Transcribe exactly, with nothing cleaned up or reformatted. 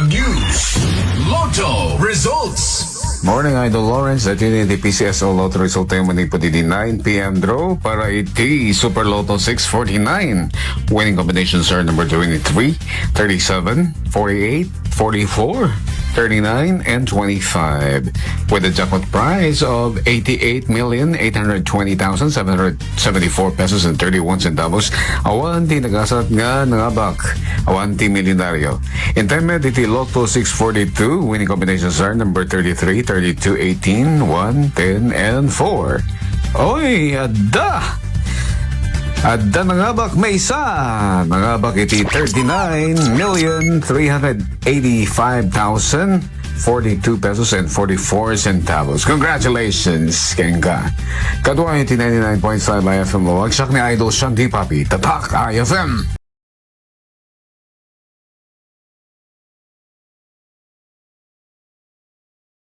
News. Lotto results. Morning, Idol Lawrence. Daytoy ti P C S O Lotto result tayo manipud iti nine p.m. draw para iti Super Lotto six forty-nine. Winning combinations are number twenty-three, thirty-seven, forty-eight, forty-four, thirty-nine, and twenty-five, with a jackpot prize of eighty-eight million eight hundred twenty thousand seven hundred seventy-four pesos and thirty-one centavos. Awan ti nagasat nga nangabak. Awan ti milyonaryo. Intamin met iti Lotto six forty-two, winning combinations are number thirty-three, thirty-two, eighteen, one, ten, and four. Oy, adda! Adda nangabak maysa. Nangabak iti thirty-nine million three hundred eighty-five thousand forty-two pesos and forty-four centavos. Congratulations, kenka. Kaduayo ti ninety-nine point five I F M Laoag, siak ni Idol Shanti Papi, Tatak I F M.